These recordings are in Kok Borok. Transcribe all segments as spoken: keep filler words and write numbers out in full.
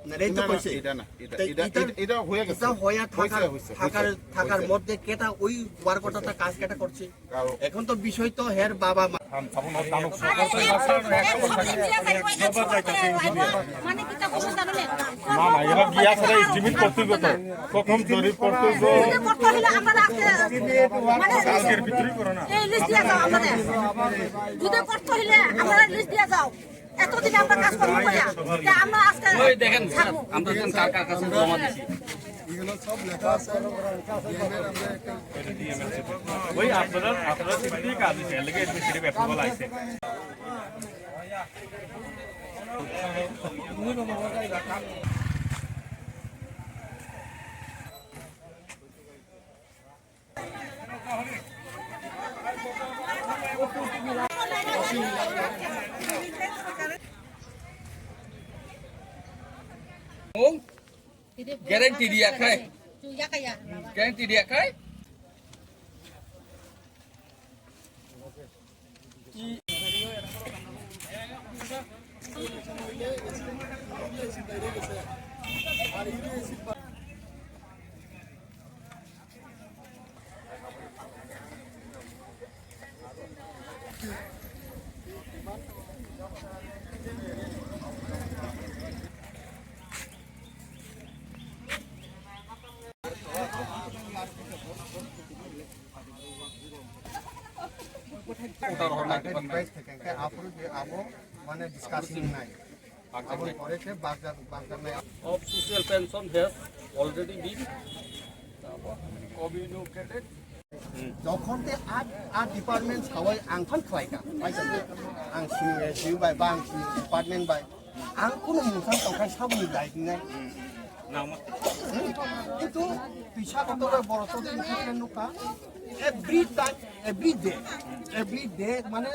না, এই তো না, না, কইছে। এটা না, এটা, তাই এটা, এটা, এটা, এটা হয়ে গেছে। এটা হইয়া হয়েছে, থাকার, হয়েছে, থাকার, হয়েছে। থাকার মধ্যে কেটা ওই ওয়ার্কারটা কাজ কেটা করছে? কারণ এখন তো বিষয় তো হের বাবা মা। থাম, থাম, থাম, থাম। মানে কি তা বলতে জানো না? না, না, এবার গিয়া ছাড়া এস্টিমেট করতে হবে তো। প্রথম জরিপ করতে হবে। করতে হলে আমরা আজকে, মানে, কালকের ভিতরেই করো না। এই লিস্ট দিয়ে যাও আমাদের। যদি করতে হলে আমরা লিস্ট দিয়ে যাও। এতদিন আমরা কাজ করবো কইয়া। তা আমরা আজকে ওই দেখেন, ছাড়বো। আমরা দেখেন কার কার কাছে জমা দিছি। এগুলো সব লেখা আছে। ডিএম এর আমরা একটা ওই আপনারা, আপনারা সেদিনই কাজ হয়েছে, এর লাগি অ্যাডমিনিস্ট্রেটিভ অ্যাপ্রুভাল আইছে। Guarantee dia khai. Guarantee dia khai. Abo mane discussing nai. Abo pore khe bagjar, bagjar nai. Of social pension has already been communicated. Jokhon te a, a department sawai ang phan khlai ka. Ang sini S D O bai, ba ang sini department bai. Ang kuno mungsa tongkha sabuni dai dinai. Kintu tisa kotor borok to nukha every time, every day, every day mane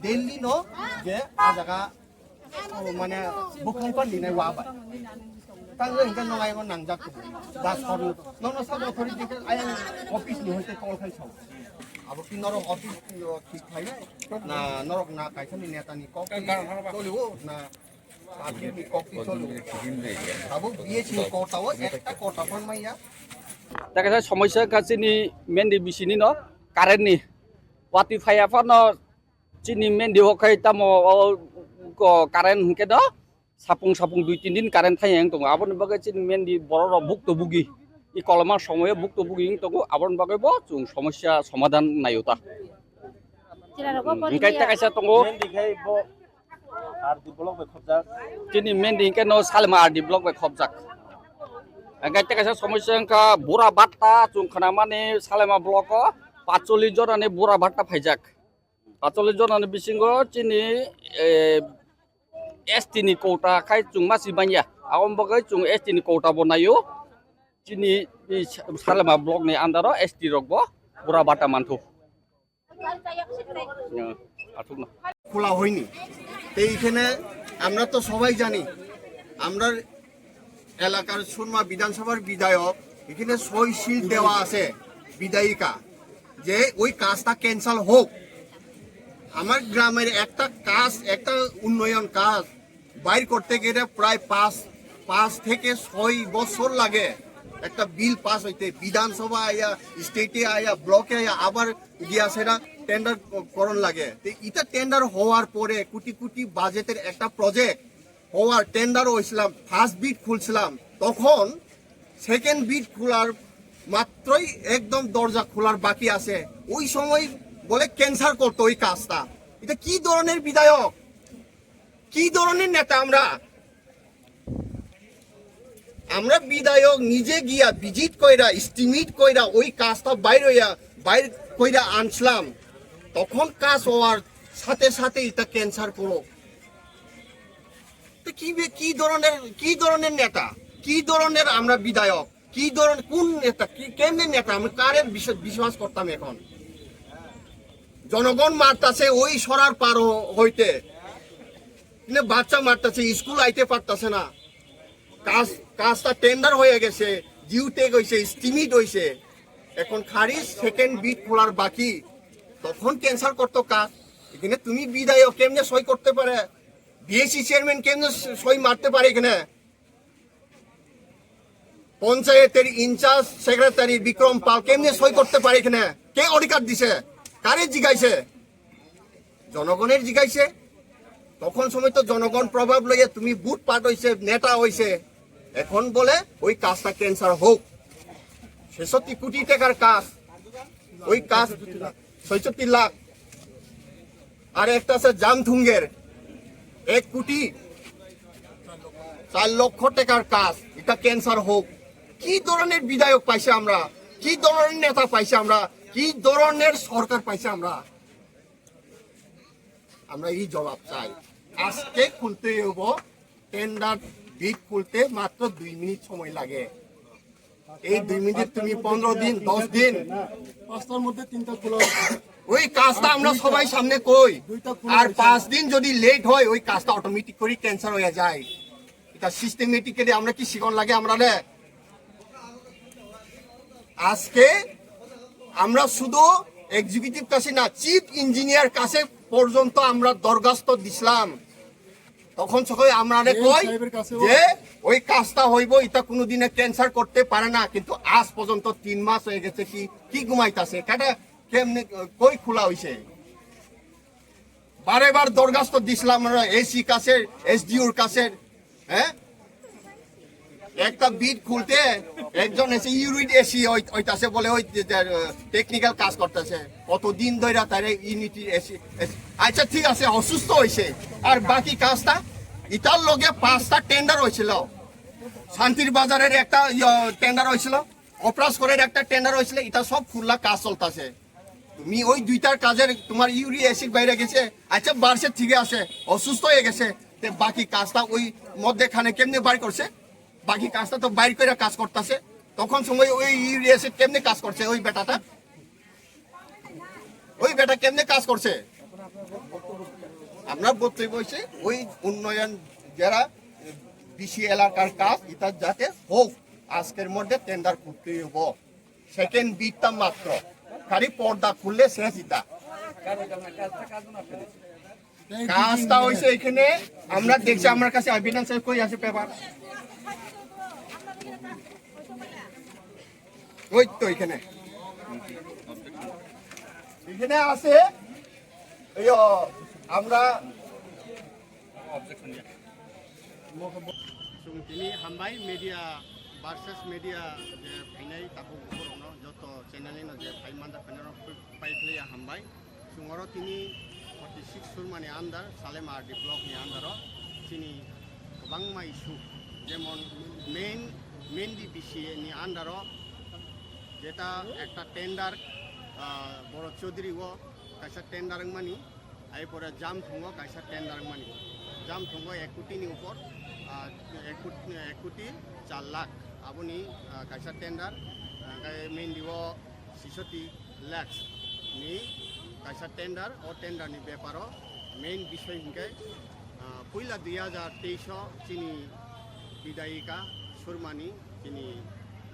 daily no je a jaga O, mane, bukhai pan dinai wa bai. Tang le hingke nong ayang nangjak tu. Das hor no. Nong no sabo authority ke ayang office ni hoite call khai sao. Abo ki norok office ni o ki khai nai. Na norok na kaisa ni neta ni kok ki choli o na party ni kok ki choli o. Abo B S C ni kota o ekta kota pan maya. Ta kaisa somosya ka chini main di bisini no current ni. Wati phaiya phano Chini mendi o khai tamo o, o current hwnkhe do sapung sapung dui tin din current thai yang tongo. Aboni bagwi chini mendi borok rok bukto bugi. I koloma somoyo bukto bugi wng tongo. Aboni bagwi bo chwng somosya somadhan naio ta. Chwla rok bo Hwnkhe tei kaisa tongo. Mendi khai bo R D block bai khobjak. Chini mendi hwnkhe no Salma R D block bai khobjak. Hwnkhe tei kaisa somosya wngkha bura batta chwng khnamani Salma block o patchollish jona ni bura batta phaijak. Patchollish jona ni bisingo chini, eh, S T ni quota khai chwng ma si manya. Aboni bagwi chwng S T ni quota bo naio. Chini, eh, Salema block ni under o S T rok bo bura bata manthu. Ya, aswk no. খোলা হয়নি। তো এইখানে আমরা তো সবাই জানি, আমরা এলাকার সুরমা বিধানসভার বিধায়ক, এখানে সই সিল দেওয়া আছে বিধায়িকা, যে ওই কাজটা ক্যান্সেল হোক। আমার গ্রামের একটা কাজ, একটা উন্নয়ন কাজ বাইর করতে গেলে প্রায় পাঁচ, পাঁচ থেকে ছয় বছর লাগে একটা বিল পাস হইতে, বিধানসভা আয়া, স্টেটে আয়া, ব্লকে আয়া, আবার গিয়া সেটা টেন্ডার করণ লাগে। তো এটা টেন্ডার হওয়ার পরে কোটি কোটি বাজেটের একটা প্রজেক্ট হওয়ার টেন্ডার হয়েছিলাম, ফার্স্ট বিড খুলছিলাম, তখন সেকেন্ড বিড খোলার মাত্রই একদম দরজা খোলার বাকি আছে, ওই সময় বলে ক্যান্সেল করতো ওই কাজটা। এটা কি ধরনের বিধায়ক, কি ধরনের নেতা আমরা? আমরা বিধায়ক নিজে গিয়া ভিজিট কইরা, এস্টিমেট কইরা, ওই কাজটা বাইর হইয়া, বাইর কইরা আনছিলাম, তখন কাজ হওয়ার সাথে সাথে এটা ক্যান্সেল করো। তো কি বে-, কি ধরনের, কি ধরনের নেতা, কি ধরনের আমরা বিধায়ক, কি ধরনের, কোন নেতা, কি কেমনে নেতা, আমরা কারে বিশ-, বিশ্বাস করতাম এখন? জনগণ মারতাছে ওই সরার পার হ-, হইতে, কিন্তু বাচ্চা মারতাছে, স্কুল আইতে পারতাছে না, কাজ, কাজটা টেন্ডার হয়ে গেছে, জিও ট্যাগ হইছে, এস্টিমেট হইছে, এখন খারিজ সেকেন্ড বিড খোলার বাকি, তখন ক্যান্সেল করতো কাজ। এখানে তুমি বিধায়ক কেমনে সই করতে পারে, বিএসি চেয়ারম্যান কেমনে স-, সই মারতে পারে এখানে? পঞ্চায়েতের ইনচার্জ সেক্রেটারি বিক্রম পাল কেমনে সই করতে পারে এখানে? কে অধিকার দিছে? কারে জিগাইছে? জনগণের জিগাইছে। তখন সময় তো জনগণ প্রভাব লইয়া তুমি বুট পাট হইছে, নেতা হইছে। এখন বলে ওই কাজটা ক্যান্সেল হোক। ছেষট্টি কোটি টাকার কাজ, ওই কাজ ছয়ষট্টি লাখ। আর একটা আছে জামথুঙ্গের এক কোটি চার লক্ষ টাকার কাজ, এটা ক্যান্সেল হোক। কি ধরনের বিধায়ক পাইছে আমরা? কি ধরনের নেতা পাইছে আমরা? কি ধরনের সরকার পাইছে আমরা? আমরা এই জবাব চাই। আজকে খুলতেই হবো। টেন্ডার বিড খুলতে মাত্র দুই মিনিট সময় লাগে। এই দুই মিনিট তুমি পনেরো দিন, দশ দিন, পাঁচটার মধ্যে তিনটা খোলা হচ্ছে। ওই কাজটা আমরা সবাই সামনে কই। দুইটা খোলা আর হয়েছে। পাঁচ দিন যদি লেট হয়, ওই কাজটা অটোমেটিক করে ক্যান্সেল হয়ে যায়। এটা সিস্টেমেটিক্যালি আমরা কি শিখন লাগে আমরা রে? আজকে আমরা শুধু এক্সিকিউটিভ কাছে না, চিফ ইঞ্জিনিয়ার কাছে পর্যন্ত আমরা দরখাস্ত দিছিলাম। তখন সবাই আমরা কই সাহেবের কাছেও যে ওই কাজটা হইব, এটা কোনোদিনে ক্যান্সেল করতে পারে না। কিন্তু আজ পর্যন্ত তিন মাস হয়ে গেছে, কি কি ঘুমাইতাছে, কেটা কেমনে কই খোলা হইছে? বারে বার দরখাস্ত দিছিলাম আমরা এসি কাছে, এসডিওর কাছে, হ্যাঁ? একটা বিড খুলতে একজন এসে ইউনিট এসি হইতাছে বলে ওই টেকনিক্যাল কাজ করতেছে। কতদিন ধরে তারা ইউনিট এসি, এসি। আচ্ছা, ঠিক আছে, অসুস্থ হইছে। আর বাকি কাজটা, ইতার লগে পাঁচটা টেন্ডার হয়েছিল, শান্তির বাজারের একটা টেন্ডার হয়েছিল, অপরাস করের একটা টেন্ডার হয়েছিল, এটা সব খুললা কাজ চলতেছে। তুমি ওই দুইটার কাজের তোমার ইউরিক অ্যাসিড বাইরে গেছে, আচ্ছা, বাড়ছে, ঠিক আছে, অসুস্থ হয়ে গেছে, তে বাকি কাজটা ওই মধ্যেখানে কেমনে বার করছে? বাকি কাজটা তো বাইর করে কাজ করতেছে। তখন সময় ওই ইউরিক অ্যাসিড কেমনে কাজ করছে ওই বেটাটা? ওই বেটা কেমনে কাজ করছে? আমরা বলতে বলছি ওই উন্নয়ন যারা বিসি এলাকার কাজ, এটা যাতে হোক, আজকের মধ্যে টেন্ডার করতেই হবো। সেকেন্ড বিটটা মাত্র, খালি পর্দা খুললে শেষ ইটা। কাজটা হইছে এখানে, আমরা দেখছি, আমার কাছে এভিডেন্স কই আছে পেপার? ওই তো এখানে, এখানে আছে। এই ও, আমরা Chwng tini hambai media versus media je phainai tabuk borokno joto channel ni no je phai manjak phainai rok pai phlaiya hambai. Chwng oro tini forty six Surmani under, Salem R D block ni under o chini kwbangma issue, jemon main, main D B C ni under o jeta ekta tender, ah, Boro Chaudhary o kaisa tender wngmani, Ai pore Jamthungo kaisa tender wngmani. Jamthungo ek koti ni upor, ah, ek koti, ek koti char lakh. Aboni, ah, kaisa tender, ah, hingke Mendi o sisoti lakhs ni kaisa tender. O tender ni beparo main bisoi hingke, ah, puila dui hajar teis o chini bidayika Surmani chini,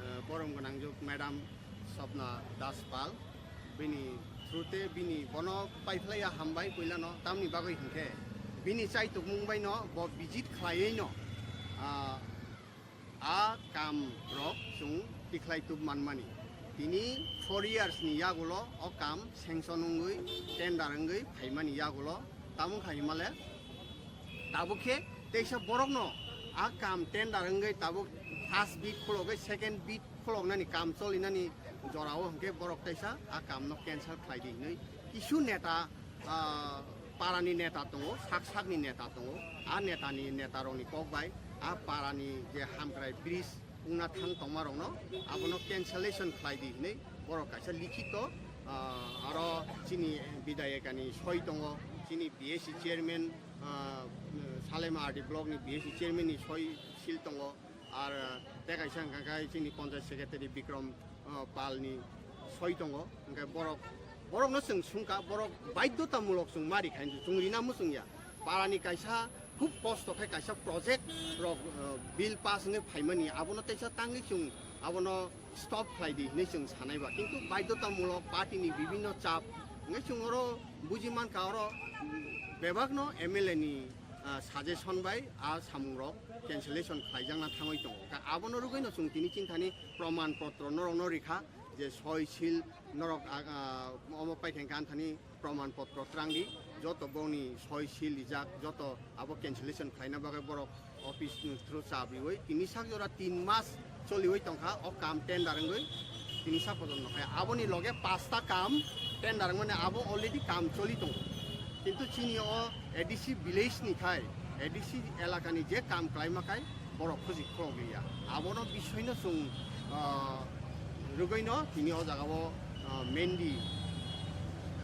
ah, borom gwnangjuk madam Swapna Das Pal, bini through te bini bono paiphlaiya hambai puilano, tamni bagwi hinkhe bini chaitukmung baino bo visit khlaiwi no, ah, a kam rok chwng tikhlai tub manmani. Tini four years ni yagulo o kam sanction wngwi tender wngwi phaimani yagulo, tamo kha himale tabuk khe teisa borokno a kam tender wngwi tabuk first bid khulogwi second bid khuloknani kam cholinani jorao hwnkhe borok teisa a kamno cancel khlai di hinwi kisu neta, ah, parani neta tongo, sak sakni neta tongo. A netani netarokni kok bai a parani je Hamkrai bridge wngna thang tongmarokno abono cancellation khlai di hinwi borok kaisa likhito, ah, aro chini bidayekani soi tongo, chini B S C chairman, ah, Salem R D block ni B S C chairman ni soi sil tongo. Ar, ah, tei kaisa hwnkha khe chini panchayat secretary Bikram, ah, Pal ni soi tongo. Hwnkhe borok, borokno chwng sungkha, borok baidhotamulok chwng ma rikha hinwi chwng rina muchungya. Parani kaisa khub kosto khe kaisa project rok, ah, bill pass wngwi phaimani, abono teisa tangwi chwng abono stop khlai di hinwi chwng sanai ba. Kintu baidhotamulok party ni bibhinno chap wngwi chwng oro buji mankha, oro bebakno M L A ni, ah, suggestion bai a samungrok cancellation khlaijakna thangwi tongo. Ka-, abono rwgwino chwng tini chini thani proman potro norokno rikha je soi sil norok, ah, ah, omo paikha hwnkhe ani thani proman potro twrangdi, joto bongni soi sil rijak, joto abo cancellation khlaina bagwi borok office ni through chabriwi tini sak jora tin mas choliwi tongkha, o kam tender wngwi tini sak pojon nokha. Aboni loge pasta kam tender wngmani abo already kam choli tongo, kintu chini o A D C village ni khai A D C elakani je kam klaima khai borok khujik khorok liya. Abono bisoino chwng, ah, rwgwino tini o jagao, ah, Mendi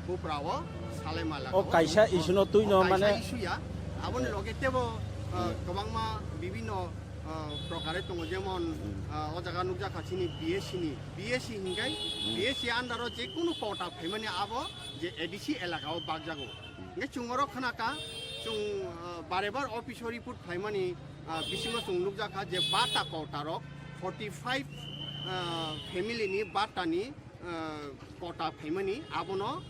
Bupra o Salema elaka o kaisa chwng issue no twi no o kaisa mane issue ya. Aboni loge tebo, ah, kwbangma bibinno, ah, prokare tongo, jemon, ah, o jaga nukjakha chini B S C ni, B S C hinkai Hmm. B S C under o je kunu kota phaimani abo je A D C elaka o bakjago. Hingke chwng oro khna ka, chwng, ah, bare bar office o report khlaimani, ah, bisingo chwng nukjakha je bata kota rok forty five, ah, family ni bata ni, ah, kota phaimani abono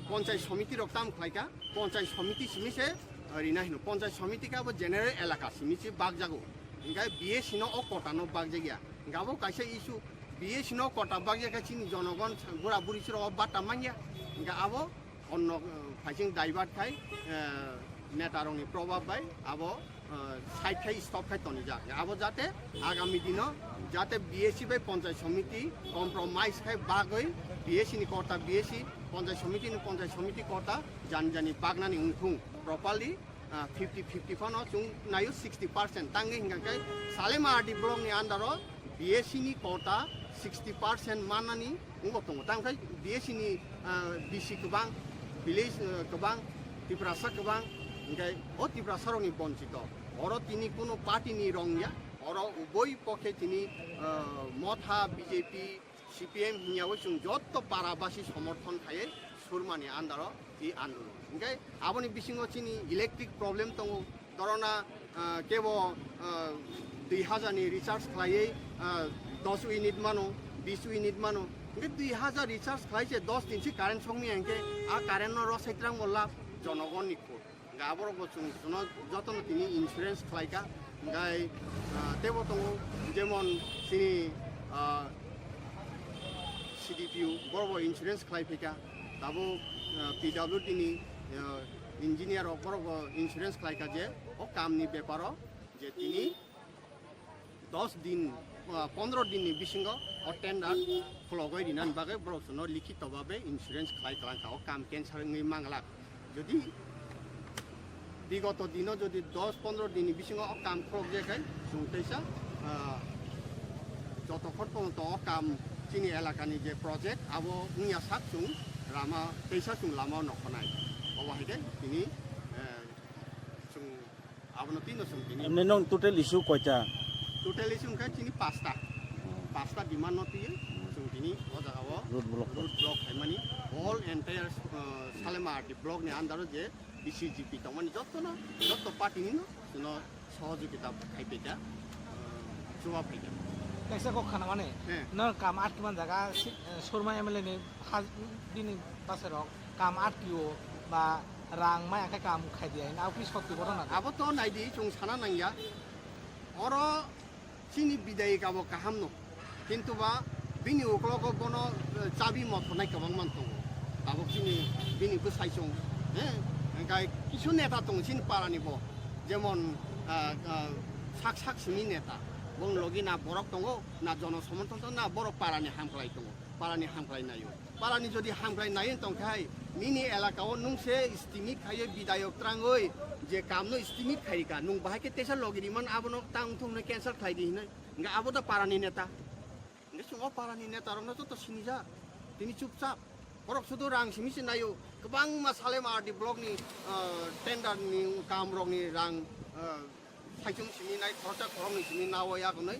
ponchai somiti rok tam khlaika, ponchai somiti simi se, ah, rina hino, ponchai somiti ka bo general elaka simi se bakjago, hingke B S C no o kota no bakjagya, hingke abo kaisa issue, B S C no kota bakjagya chini jonogon bura buri siro bata manya, hingke abo onno, eh, phaising divert khai, eh, neta rokni probab bai abo, eh, side khai stop khai tonijak. Abo jate agami dino jate B S C bai Panchayat Samiti compromise khai bagwi B S C ni kota B S C, Panchayat Samiti ni Panchayat Samiti kota jani jani bagnani wngthung properly, ah, fifty fifty phano chwng naio sixty percent. Tangwi hingka khe Salema R D block ni under o B S C ni kota sixty percent mannani wngbo tongo. Tang khai B S C ni, ah, B C kwbang, village, ah, kwbang, Tiprasa kwbang, hingkai o Tiprasa rokni bonchito. Oro tini kuno party ni rong ya, oro uboi pokhe tini, ah, Motha, B J P, C P M hingyawi chwng jotto para basi somorthon khaiwi surmani andaro i andolon. Hingke aboni bisingo chini electric problem tongo, dorona, ah, kebo, ah, dui hazar ni recharge khlaiwi, ah, dos unit mano, bis unit mano. Hingke dui hazar recharge khlai se dos din si current sokni hingke a current no rosai twrang mo lab jonogonni khuk. Hingke aborok bo chwng jono jotono tini insurance khlaika. Hingke, ah, tebo tongo jemon chini, ah, C D P O borok bo insurance khlai phaika. Tabuk, ah, P W D ni, ah, engineer rok borok bo insurance khlaika je o kam ni beparo je tini dos din, ah, pondro din ni bisingo o tender khulogwi rinani bagwi borok chwngno likhito babe insurance khlai kwlangkha o kam cancel wngwi manglak. Jodi bigoto dino jodi dos pondro din ni bisingo o kam khulokjak khai chwng teisa, ah, jotokhon porjonto o kam chini elakani je project abo wngya sak chwng rama teisa chwng lama o nokhanai. Obo hai khe tini, eh, chwng abono twi no chwng tini Emne nong total issue koita? Total issue wngkha chini pasta. Pasta demand no twi chwng tini o jaga o Road block. Road block khaimani all entire, uh, Salema R D block ni under o je B C G P tongmani jotto no, jotto party ni no, no sohojogita khai phaikha, uh, chuba phaikha. Kaisa kok khana mane, He. No kam atkiman jaga si-, eh, Surma M L A ni ha-, bini bwsarok kam atkio ba rang maya khe kam khai di hai, na office sotwi ghotona. Abo to naidi, chwng sana nangya. Oro chini bidayik abo kaham no. Kintu ba bini uklogo bono, eh, chabi mothornai kwbang man tongo. Tabuk chini bini bwsai chwng, he? Hingkai kisu neta tongo chini para ni bo. Jemon, ah, ah, sak sak simi neta. Bong logi na borok tongo, na jono somorthon tongo, na borok para ni hamkhlai tongo. Para ni hamkhlai naio. Para ni jodi hamkhlai nai tong khai, nini elaka o nung se estimate khaiwi bidayok twrangwi je kam no estimate khai rika, nung bahai khe teisa logi riman abono tang thung no cancel khlai di hinwi. Hingke abo da para ni neta. Hingke chwng o para ni neta rok no joto sinijak. Tini chupchap. Borok sudu rang simi se naio. Kwbangma Salema R D block ni, ah, tender ni kam rok ni rang, ah, Saichung simi nai, khoroksa khoroknwi simi nao yagnwi,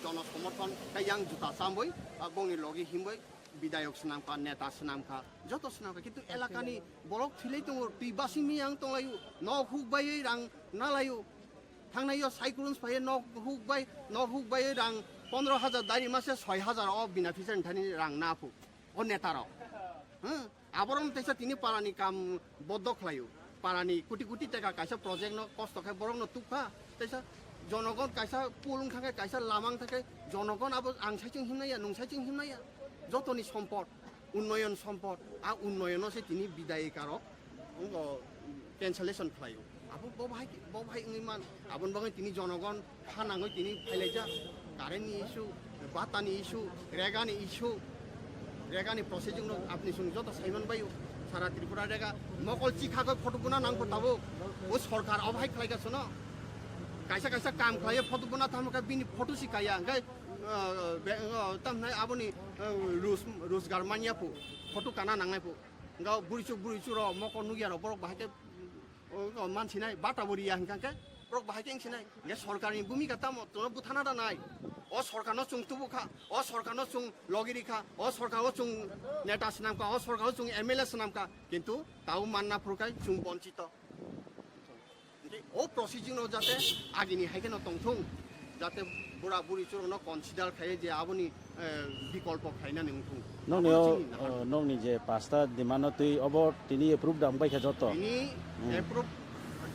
jono somorthon tei yang juta chambwi, ah, bongni logi himwi, bidayok swnamkha, neta swnamkha, joto swnamkha, kintu elakani borok thwilai tongo, twi basingni yang tonglaio, nok huk baiwi rang nalaio, thangnaio cyclones phaiwi nok huk bai, nok huk baiwi rang pondro hajar dari mase soi hajar o beneficiary thani rang na phu, o neta rok. Hmm? Aborok no teisa tini para ni kam boddo khlaio. Para ni kuti kuti teka kaisa project no kosto khe borok no tukha. Teisa Jonogon kaisa pool wngkha khe, kaisa lama wngkha khe, jonogon abo ang saichung himnai ya, nwng saichung himnai ya. Jotoni sompot, unnoyon sompot, a unnoyono se tini bidai karok, wngkha cancellation khlaio. Abo bo bahai, bo bahai wngwi man, aboni bagwi tini jonogon ha nangwi tini phailaijak. Current ni issue, bata ni issue, rega ni issue, rega ni processing rok apni sung joto saiman baio. Sara Tripura rega mokol chikha koi photo buna nang ko tabuk. O sorkar o bahai khlai ga sono. Kaisa kaisa kam khlai photo buna tamo khe bini photo si kaya. Hingke, ah, be-, ah, tam nai aboni, ah, rus-, rusgar manya pu. Photo kana nangnai pu. Hingke buri chuk buri chuk rok mokol nugya rok borok bahai khe O, o, man sinai, bata bo riya hingkha khe, borok bahai khe wng sinai. Hingkhe sorkarni bhumika tamo, tono buthana da nai. O sorkarno chwng tubu kha, o sorkarno chwng logiri kha, o sorkaro chwng neta swnam kha, o sorkaro chwng M L A swnam kha. Kintu tao manna phuru khai chwng bonchito. Hingkhe o procedure no jate agini hai kheno tongthung, jate bura buri chwrokno consider khai je aboni, eh, bikolpo khainani wngthung. Nokni Aboni o, chini naharmung. O, nokni je pasta demand no twi obo tini approve da wngbai kha joto. Tini Hmm. approve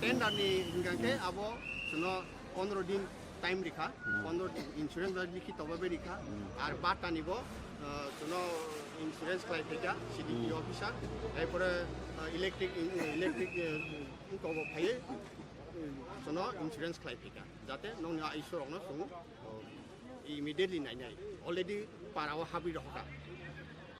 tender ni hingkha khe abo chwngno pondro din time rikha, Hmm. pondro din insurance bai likhi toba bai rikha, Hmm. ar bata ni bo, eh, chwngno insurance khlai phaikha C D P Hmm. officer, erpore, eh, electric, eh, electric, eh, tobo phaiwi, eh, chwngno insurance khlai phaikha, jate nokni aisurokno chwng, oh, immediately nainai, already para o habwi rohorkha.